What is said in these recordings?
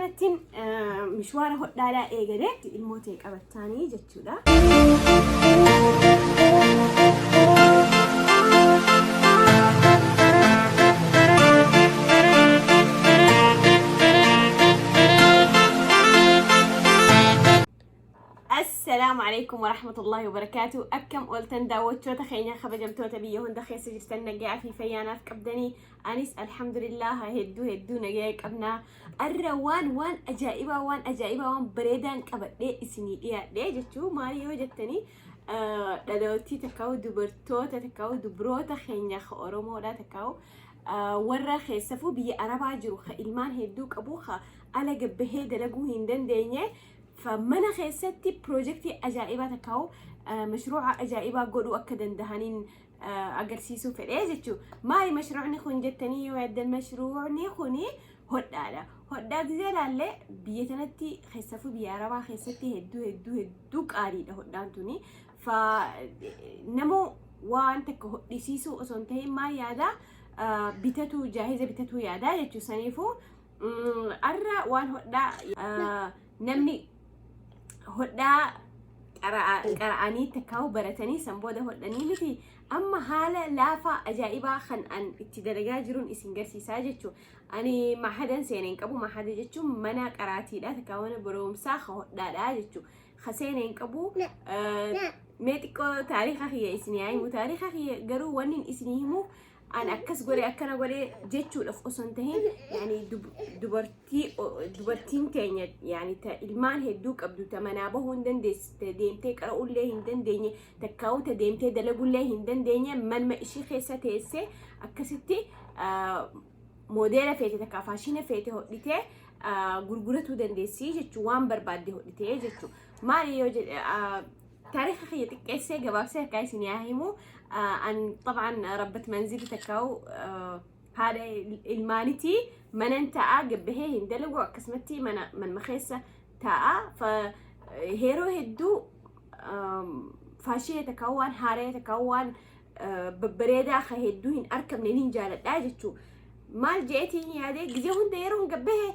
Akkanattiin mishwaara hodhaadhaa eegale ilmoo ta'e qabattaanii jechuudha. Assalaamu alaikum warahmatullahi wabarakaatu. Akkam ooltan daawwachoota keenya kabajamtoota biyya hunda keessa jirtan nagaa fi fayyaanaaf qabdanii anis alhamdulillah hedduu hedduu nagaa qabnaa. Arra waan waan ajaa'ibaa waan ajaa'ibaa waan bareedaan qabadhee isinii dhiyaadhee jechuu maali yoo jettanii dhalootii takkaa'u dubartoota takkaa'u dubroota keenya ka Oromoodha takkaa'u warra keessafuu biyya Arabaa jiru ka ilmaan hedduu qabu ka ala gabbahee dalaguu hin dandeenye fa mana keessatti piroojeektii ajaa'ibaa takkaa'u mashruuca ajaa'ibaa godhuu akka dandahaniin agarsiisuu fedhee jechuudha. Maali mashruucni kun jettanii yoo yaaddan mashruucni kuni hodhaadha. Hodhaa gizee ilaalle biyya tanatti keessafuu biyya Arabaa keessatti hedduu hedduu hedduu qaaliidha hodhaan tuni. Fa namoo waan takka hodhisiisuu osoo hin ta'in maal yaadaa bitatuu jaahiza bitatuu yaadaa jechuudha. Saniifuu arra waan hodhaa namni hodhaa qara'anii takkaa'u baratanii san booda hodhanii miti amma haala laafaa ajaa'ibaa kan an itti dalagaa jiruun isin garsiisaa jechuudha. Ani mahadan seenee hin qabu mahada jechuun mana qaraatiidha takkaa mana barumsaa ka hodhaadha jechuudha. Ka seenee hin qabu mee xiqqoo taariika kiyya isin haa himu taariika kiyya garuu wanni isin himuuf an akkas godhe akkana godhe jechuudhaaf osoo hin tahin yani dubartii dubartiin teenya yani ta ilmaan hedduu qabdu ta manaa bahuu hin dandeessu ta deemtee qara'ullee hin dandeenye takkaa'uu ta deemtee dalagullee hin dandeenye manuma ishii keessa teessee akkasitti moodeela feete takkaa faashina feete hodhitee gurguratuu dandeessi jechuu waan barbaadde hodhitee jechuu maali yoo jedhe taariika kiyya xiqqeessee gabaabsee akka isin yaa himu an xabaan rabbat manzili takkaa'u haadha ilmaanitii manan ta'a gabbahee hin dalagu akkasumatti mana manuma keessa ta'a fa yeroo hedduu faashina takkaa'u waan haaraya takkaa'u waan babbareedaa ka hedduu hin arkamne nin jaaladhaa jechuu maal je'eetiin yaadee gizee hunda yeroon gabbahe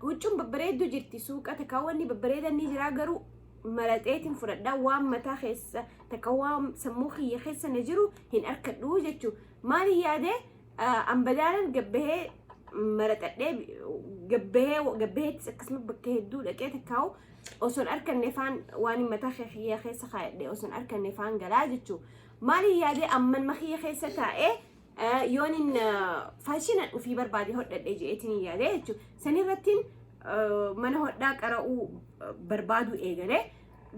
huccuun babbareedduu jirti suuqa takkaa'u wanni babbareedan ni jiraa garuu maraxeetiin fudhadha waan mataa keessa takka waan sammuu kiyya keessa na jiru hin arkadhu jechuu maali yaade ambadaalan gabbahee maraxadhee gabbahee gabbaheettis akkasuma bakka hedduu dhaqee takkaa'u osoon arkanne faan waan mataa kiyya keessa kaayadhe osoon arkanne faan galaa jechuu maali yaade amman makiyya keessa taa'ee yoonin faashinan ofii barbaade hodhadhe je'eetiin yaade jechuudha. Sanirrattiin mana hodhaa qara'uu barbaadu eegale.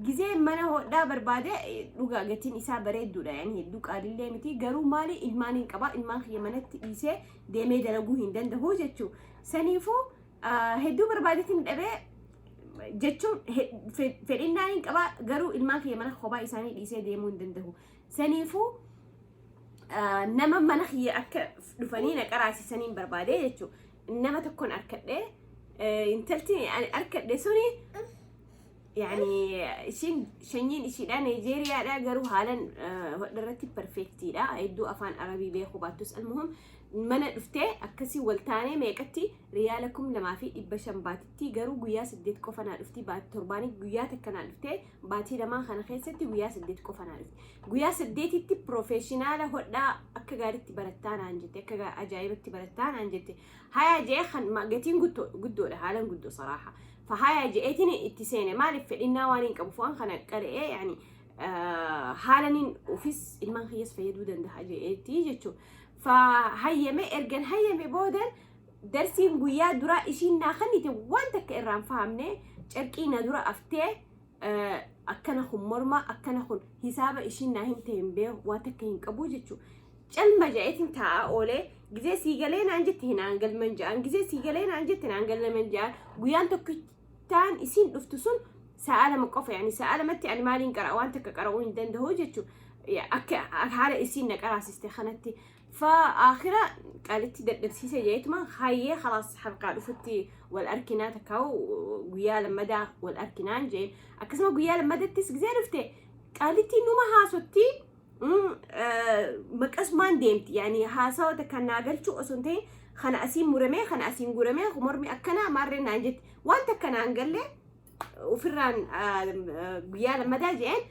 Gizee mana hodhaa barbaade dhugaa gatiin isaa bareedduudha yani hedduu qaalillee miti garuu maali ilmaan hin qaba ilmaan kiyya manatti dhiisee deemee dalaguu hin danda'u jechuudha. Saniifuu hedduu barbaadeetiin dhabee jechuun fedhinnaan hin qaba garuu ilmaan kiyya mana kophaa isaanii dhiisee deemuu hin danda'u. Saniifuu nama mana kiyya akka dhufanii na qaraasisaniin barbaade jechuudha. Nama tokkoon arkadhe intalti ani arkadhe suni yani ishiin shanyiin ishiidha Nigeeriyaadha garuu haalan hodha irratti perfektiidha hedduu afaan arabii beekuu baattus almuhum mana dhuftee akkasii wal taanee meeqatti riyaala 2500 baatitti garuu guyyaa 8 qofa naa dhufti baati torbaanii guyyaa takka naa dhuftee baatii lamaan kana keessatti guyyaa 8 qofa naa dhufti Guyyaa saddeetitti piroofeeshinaala hodhaa akka gaariitti barattaa naan jette akka ajaa'ibatti barattaa naan jette hayaa je'ee kan gatiin guddoodha haalan guddoo saraaha fa hayaa je'eetiin itti seene maaliif fedhinnaa waan hin qabuuf waan kana qara'ee yaani haalaniin ofis ilmaan kiyyas fayyaduu danda'a je'eetti jechuudha. Fa hayyame ergan hayyame boodan darsiin guyyaa duraa ishiin naa kennite waan takka irraan fahamne carqii na dura aftee akkana kun morma akkana kun hisaaba ishiin naa himte hin beeku waan takka hin qabu jechuudha. Calma ja'eetiin taa'aa oolee gizee sii galee naan jette hin aangalman ja'an gizee sii galee naan jette hin aangalman ja'an guyyaan tokkichaan isiin dhuftu sun sa'a 2 qofa yaani sa'a 2tti ani maaliin qara waan takka qara'uu hin danda'u jechuudha. Akka haala isiin na qaraasiste kanatti Fa aakhira qaalitti dadhabsiise jeetuma hayyee khalaas halqaa dhufutti wal arkinaa takkaa'u guyyaa lammadaa wal arkinaan jeen akkasuma guyyaa lammadattis gizee dhufte qaalitti numa haasotti maqasumaan deemti yaani haasawa takka naa galchuu osoo hin ta'in kana asiin muramee kana asiin guramee mormi akkanaa maarree naan jetti Waan takka naan galle. Ofirraan guyyaa lammadaa je'een,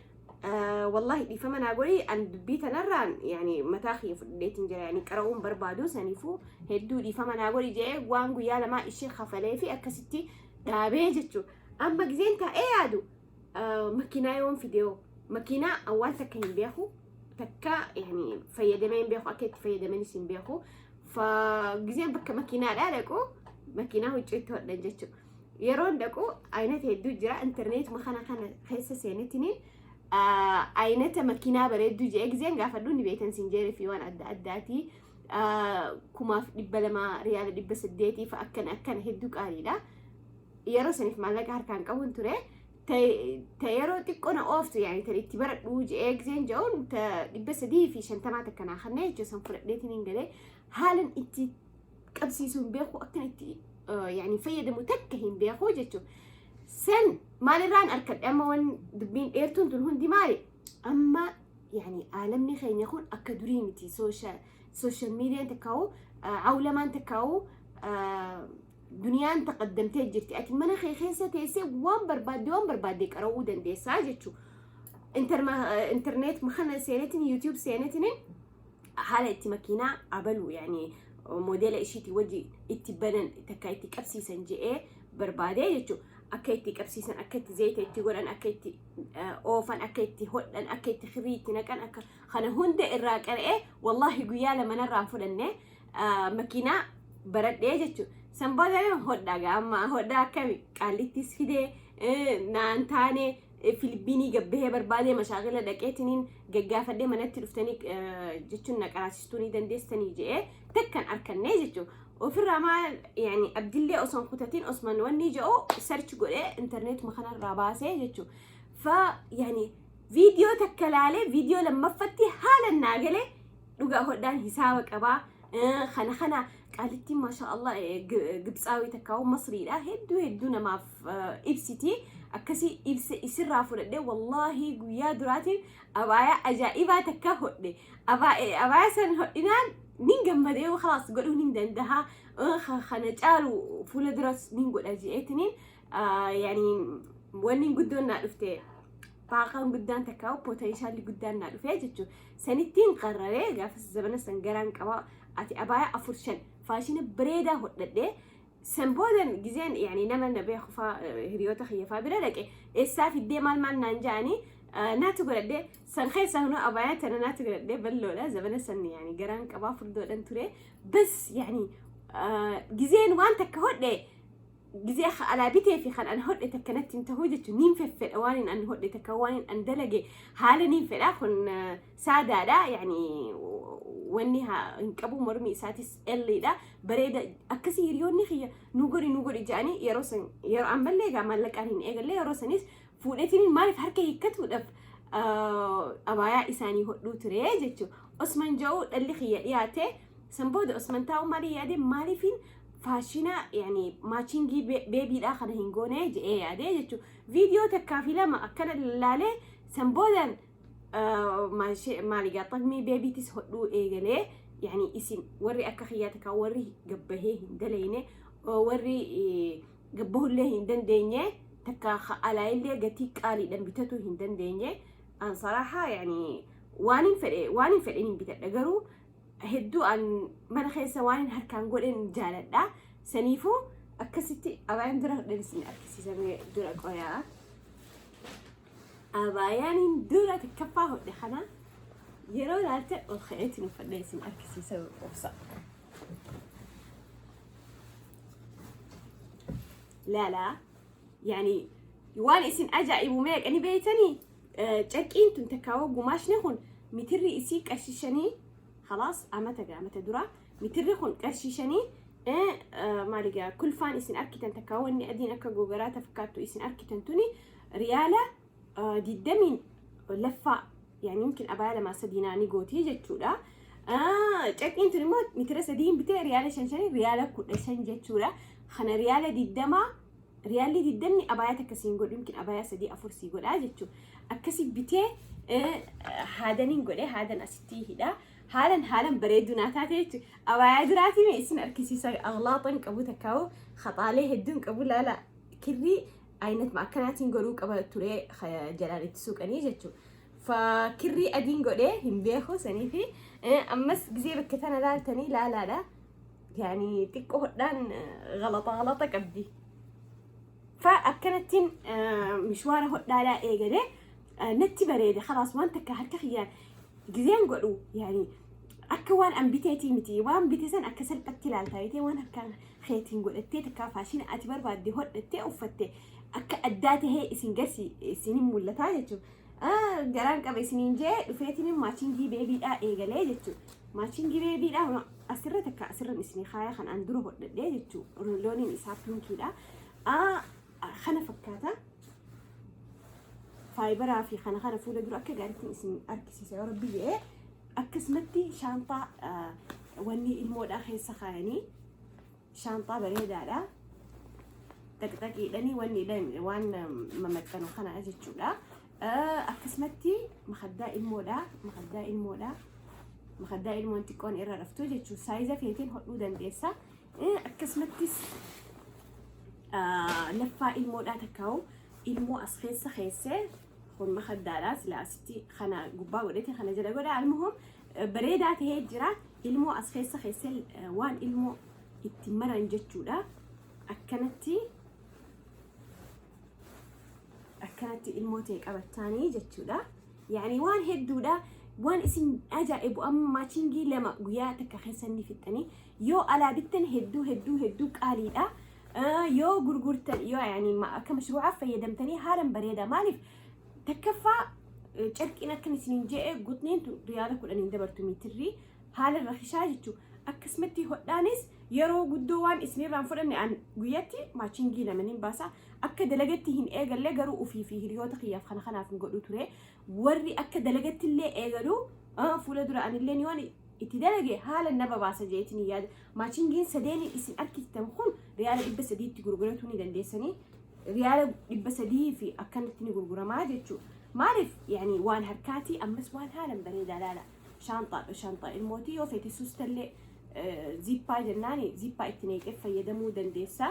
"Wallahi dhiifama naa godhi, an dubbii tanarraan yani mataa kiyya fudhadheetiin jira, yani qara'uun barbaadu, saniifuu hedduu dhiifama naa godhi" je'ee waan guyyaa lamaa ishee kafalee fi akkasitti dhaabee jechuudha. Amma gizeen taa'ee yaadu, makiinaa yoon fidee, makiinaa waan takka hin beeku, takka yani fayyadamee hin beeku, akka itti fayyadamanis hin beeku. Fa gizeen bakka makiinaadhaa dhaqu, makiinaa huccuu itti hodhan jechuudha. Yeroon dhaqu aynata hedduu jira. Intarneetuma kana keessa seenetiniin aynata makiinaa bareedduu jedhee gizeen gaafadhu, ni beektan sinjeerii fi waan adda addaati. 1200, riyaala 800 fa akkana akkana, hedduu qaaliidha. Yeroo saniif maallaqa harkaan qabuun ture. Ta yeroo xiqqoo na ooftu, yaani ta itti baradhu jedhee gizeen jedhuun, ta 350 takka naa kannee jechuudha. San fudhadheetiin hin galee, haalan itti qabsiisuu hin beeku, akkan itti yani fayyadamu takka hin beeku jechuudha. San maalirraan arkadhe? Amma waan dubbiin dheertuun tun hundi maali? Amma yani aalamni keenya kun akka durii miti. Social mediaan takkaa'u, awlamaan takkaa'u, duniyaan taqaddamtee jirti. Ati mana kee keessa teessee waan barbaadde qara'uu dandeessaa jechuudha. Internet kana seenetiin, YouTube seenetiin, haala itti makiinaa abalu, yani moodeela ishiitii wajji itti banan takka itti qabsiisan je'ee barbaadee jechuudha. Akka itti qabsiisan, akka itti zayita itti godhan, akka itti oofan, akka itti hodhan, akka itti kirrii itti naqan, akka kana hunda irraa qara'ee, wallahi guyyaa lama narraan fudhanne makiinaa baradhee jechuudha. San booda hodhaa gaama hodhaa akkami qaallittis fidee naan taane. Filibiinii gabbahee barbaadee, mashaaqila dhaqeetiniin gaggaafadhee, manatti dhuftanii jechuun na qaraasistuu ni dandeessanii je'ee takkan arkannee jechuudha. Ofirraa maal yani abdillee osoo hin kutatin, osman wanni jedhu search godhee intarneetuma kanarraa baasee jechuudha. Fa yani viidiyoo takka laalee, viidiyoo lammaffatti haala naa galee, dhugaa hodhaan hisaaba qabaa. Kana qaalittiin, maasha Allah, Gibxaawii takkaa'u Masriidha, hedduu hedduu namaaf ibsiti. Akkasii ibsa isirraa fudhadhee, wallaahi guyyaa duraatiin abaayaa ajaa'ibaa takka hodhe. Abaayaa san hodhinaan nin gammadee, khalaas godhuu nin dandaha, kana caalu fuula duras nin godha je'eetiniin, yani wanni guddoon naa dhufte, baaqaan guddaan takkaa'u potentialli guddaan naa dhufee jechuudha. Sanittiin qarraree gaafa zabana san garaan qabaa ati abaayaa afur shan faashina bareedaa hodhadhee. San boodan gizeen yani nama na beeku faa, hiriyoota kiyya faa bira dhaqe, eessaa fiddee, maal maal naan ja'anii, naatu godhadhee. San keessaa hunoo abaayaa tana naatu godhadhee, balloodha. Zabana san yani garaan qabaa furdoodhan ture. Bas yani gizeen waan takka hodhe, gizee alaa bitee fi kan an hodhe takka natti hin ta'uu jechuun, niin feffedha. Waan hin an hodhe takka, waan hin an dalage haala niin fedha. Kun saadaadha, yani wanni hin qabu, mormi isaatis elliidha, bareeda. Akkasii hiriyoonni kiyya nu godhi, nu godhi jedhanii, yeroo san, yeroo ammallee egaa maallaqaan hin eegalle, yeroo sanis fuudheetiin maaliif harka hiikkatuudhaaf abaayaa isaanii hodhuu ture jechuudha. Osman ja'uu dhalli kiyya dhiyaate. San booda Osman taa'u maalii yaade? Maaliifin faashina yani matching babydhaa kana hin goone jedhee yaade jechuudha. Viidiyoo takkaa fi lama akkana laalee, san boodaan maaligaa xaqmii babytis hodhuu eegalee. Yani isin warri akka kiyyaa takkaa, warri gabbahee hin dalayne, warri gabbahullee hin dandeenye, takka alaayillee gatii qaaliidhaan bitatuu hin dandeenye, an saraahaa yani waan hin fedhe hin bitadha, garuu hedduu an mana keessa waan hin harkaan godhen jaaladha. Saniifuu akkasitti abaayaan dura hodhan isin argisiisamee dura qoyaa. Abaayaan dura takkaffaa hodhe kana yeroo ilaaltan, ol ka'eetiin uffadhee isin argisiisa, obsa. Laalaa, yani waan isin ajaa'ibu meeqa ni beeytanii? Carqiin tun takkaawwa gumaashni kun mitirri isii qarshii 5. Khalaas, amata gaa amata dura mitirri kun qarshii 5. Maali gaa kulfaan isin arkitan takkaa, wanni adiin akka gogaraa fakkaattu isin arkitan tuni riyaala 20n laffaa, yani yumkin abaaya lamaa sadii naanii gootii jechuudha. Carqiin tun immoo mitira sadiin bitee riyaala shan shanii, riyaala 15 jechuudha. Kana riyaala 20, riyaalli 20ni abaayaa takka siin godhu, yumkin abaayaa sadii afur sii godhaa jechuudha. Akkasi bitee haadaniin godhee, haadan asitti hidhaa. Haalan haalan bareedduu naa taate jechuudha. Abaayaa duraatii mee isin argisiisa, aghlaaxan qabu takkaa'u khaxaalee hedduun qabu, laala. Kirrii aynatuma akkanaatiin godhuu qaba ture jalaan itti suuqanii jechuudha. Fa kirrii adiin godhee hin beeku sanii fi ammas gizee bakka tana laaltanii laalaadha. Yani xiqqoo hodhaan galata galata qabdi. Fa akkanattiin mishwaara hodhaadhaa eegalee natti bareede. Khalaas, waan takka harka kiyyaan gizeen godhu yani akka waan an biteetii miti. Waan bite san akka salphatti ilaaltaa jetee, waan harkaan keetiin godhattee takkaa faashina ati barbaadde hodhattee uffatte akka addaa tahee isin garsi isinin mul'ataa jechuudha. Garaan qaba isiniin jee dhufeetiin matching babydhaa eegalee jechuudha. Matching babydhaa asirra takka asirran isinii kaaya kan an dura hodhadhee jechuudha. Looniin isaa pinkiidha. Kana fakkaata. Faayibaraa fi kana kana fuula dura akka gaariitti isin argisiisa yoo Rabbi jedhee. Akkasumatti shaanxaa wanni ilmoodhaa keessa kaayanii, shaanxaa bareedaadha. Xaqxaqiidhanii wanni waan mamaxxanu kana jechuudha. Akkasumatti makaddaa ilmoodhaa, makaddaa ilmoodhaa, makaddaa ilmoon xiqqoon irra raftu jechuudha. Saayiza feetiin hodhuu dandeessa. Akkasumattis laffaa ilmoodhaa takkaa'u ilmoo as keessa keessee, kun makaddaadha, sila asitti kana gubbaa godhete kana jala godha. Almuhum bareedaa tahee jira. Ilmoo as keessa keessee waan ilmoo itti maran jechuudha. Akkanatti akkanatti ilmoo ta'e qabattaanii jechuudha. Yani waan hedduudha. Waan isin ajaa'ibu amma matching lama guyyaa takka keessa ni fixxanii. Yoo alaa bittan hedduu hedduu hedduu qaaliidha. Yoo gurgurtan, yoo yani akka mashruucaaf fayyadamtanii haalan bareeda. Maaliif, takkaffaa carqiin akkan isiniin je'e gutniin tun riyaala 10n dabartu miitirrii, haala rakishaa jechuudha. Akkasumatti hodhaanis yeroo guddoo waan isinirraan fudhanne, an guyyatti matching lama nin baasa. Akka dalagatti hin eegalle garuu ofii fi hiriyoota kiyyaaf kana kanaaf hin godhu ture. Warri akka dalagatti illee eegalu fuula dura anillee yoon itti dalage haala nama baasa jeetiin hin yaada. Matchingiin sadeeniin isin arkitan kun riyaala 300tti gurguratuu ni dandeessanii. Riyaala 300 fi akkanatti ni gurguramaa jechuudha. Maaliif, yani waan harkaatii ammas waan haalan bareedaa laala. Shaanxaa, shaanxaa ilmootii yoo feete suustallee zippaa jennaani zippaa itti neeqee fayyadamuu dandeessa.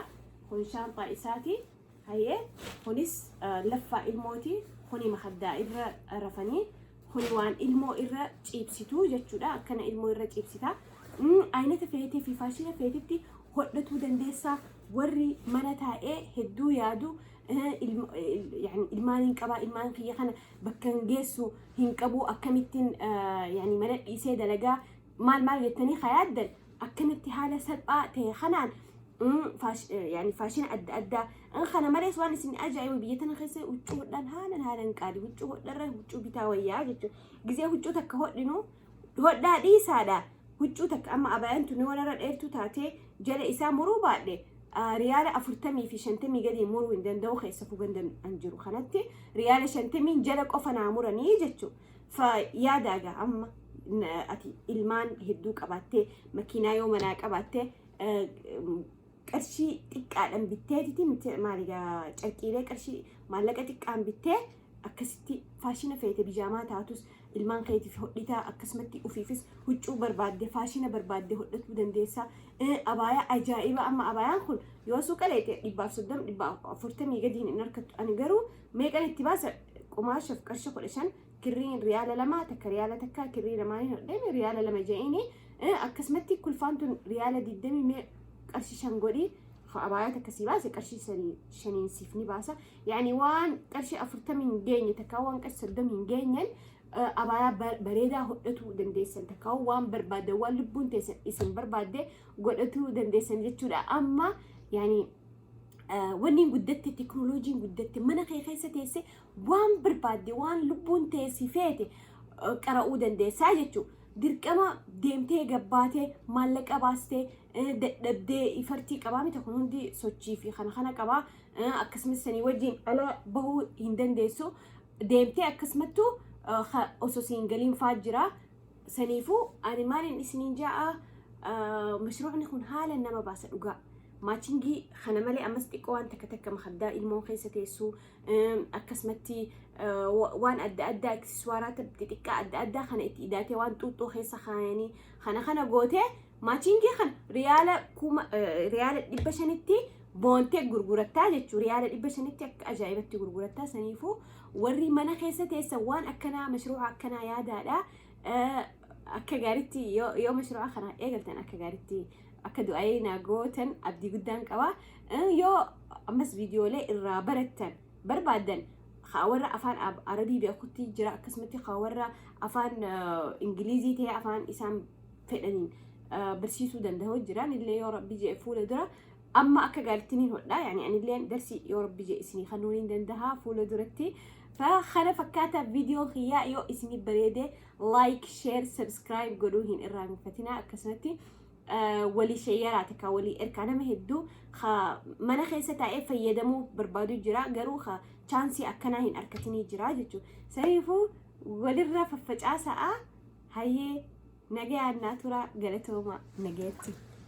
Kun shaanxaa isaati. Hayyee, kunis laffaa ilmooti. Kuni makaddaa irra rafanii. Kuni waan ilmoo irra ciibsitu jechuudha. Akkana ilmoo irra ciibsita. Aynata feetee fi faashina feetitti hodhatuu dandeessa. Warri mana taa'ee hedduu yaadu, ilmaan hin qabaa, ilmaan kiyya kana bakka hin geessu hin qabu, akkamittiin yani mana dhiisee dalagaa maal maal jettanii kayaaddan, akkanatti haala salphaa ta'e kanaan yani faashina adda addaa. Kana malees waan isin ajaa'ibu, biyya tana keessa huccuu hodhaan haalan haalan qaali. Huccuu hodharra huccuu bitaa wayyaa jechuudha. Gizee huccuu takka hodhinu, hodhaa dhiisaadha. Huccuu takka amma abayaan tuni waan irra dheertuu taatee jala isaa muruu baadhe riyaala 40 fi 50 gadi muruu hin danda'u. Keessafuu ganda an jiru kanatti riyaala 50n jala qofa naa muranii jechuudha. Fa yaadaagaa amma ati ilmaan hedduu qabaattee, makiinaa yoo manaa qabaattee, qarshii xiqqaadhaan bitteetiti maaligaa carqiilee qarshii maallaqa xiqqaan bittee akkasitti faashina feete bijaamaa taatus ilmaan keetiif hodhitaa, akkasumatti ufiifis huccuu barbaadde, faashina barbaadde hodhatuu dandeessa. Abaayaa ajaa'iba! Amma abaayaan kun yoo suuqa leete 130, 140 gadiin hin argattu. Ani garuu meeqan itti baasa? Qumaashaaf qarsha 15, kirriin riyaala 2, takka riyaala 1, kirrii lamaaniin hodheen riyaala 2 je'ini. Akkasumatti kulfaan tun riyaala 20, mee qarshii 5 godhi, abaayaa takka sii baase, qarshii 5n siif ni baasa. Yani waan qarshii 40 hin geenye takka waan qarshii 30 hin geenyen abaayaa bareedaa hodhatuu dandeessan, takka waan barbaadde, waan lubbuun teessan isin barbaadde godhatuu dandeessan jechuudha. Amma yani wanni guddatte, teknooloojiin guddatte, mana kee keessa teesse waan barbaadde, waan lubbuun teessi feete qara'uu dandeessaa jechuudha. Dirqama deemtee gabbaatee maallaqa baastee dadhabdee ifartii qabaa miti. Kun hundi sochii fi kana kana qabaa. Akkasumas sanii wajjin ala bahuu hin dandeessu. Deemtee akkasumattuu osoo siin galiin faa jira. Saniifuu ani maaliin isiniin ja'a, mashruucni kun haala nama baasa dhugaa. Matching kana malee ammas xiqqoo waan takka takka, makaddaa ilmoon keessa teessuu, akkasumatti waan adda addaa, aksessuwaaraata xixiqqaa adda addaa kana itti idaatee, waan xuuxxoo keessa kaayanii kana kana gootee matching kana riyaala 500tti. Boontee gurgurattaa jechuu, riyaala 500tti akka ajaa'ibatti gurgurattaa. Saniifuu warri mana keessa teessan waan akkanaa, mashruuca akkanaa yaadaadha. Akka gaaritti yoo mashruuca kana eegaltan, akka gaaritti akka du'aayee naa gootan abdii guddaan qaba. Yoo ammas viidiyoolee irraa barattan barbaaddan, warra afaan Arabii beekutti jira, akkasumatti warra afaan Ingilizii ta'e afaan isaan fedhaniin barsiisuu danda'u jiran illee, yoo Rabbi jee fuula dura amma akka gaaritti ni hodha. Yani anillee darsii yoo Rabbi jee isinii kanuun hin danda'a fuula duratti. Kana fakkaata viidiyoon kiyyaa. Yoo isinii bareede like, share, subscribe godhuu hin irraanfatinaa. Akkasumatti walii sheeyaraa takka walii erkaa. Nama hedduu mana keessa taa'ee fayyadamuu barbaadu jira, garuu chaansii akkanaa hin argatinii jira jechuudha. Saniifuu walirra faffacaasa'a. Hayyee, nagayaan naa tura, galatooma, nagayatti.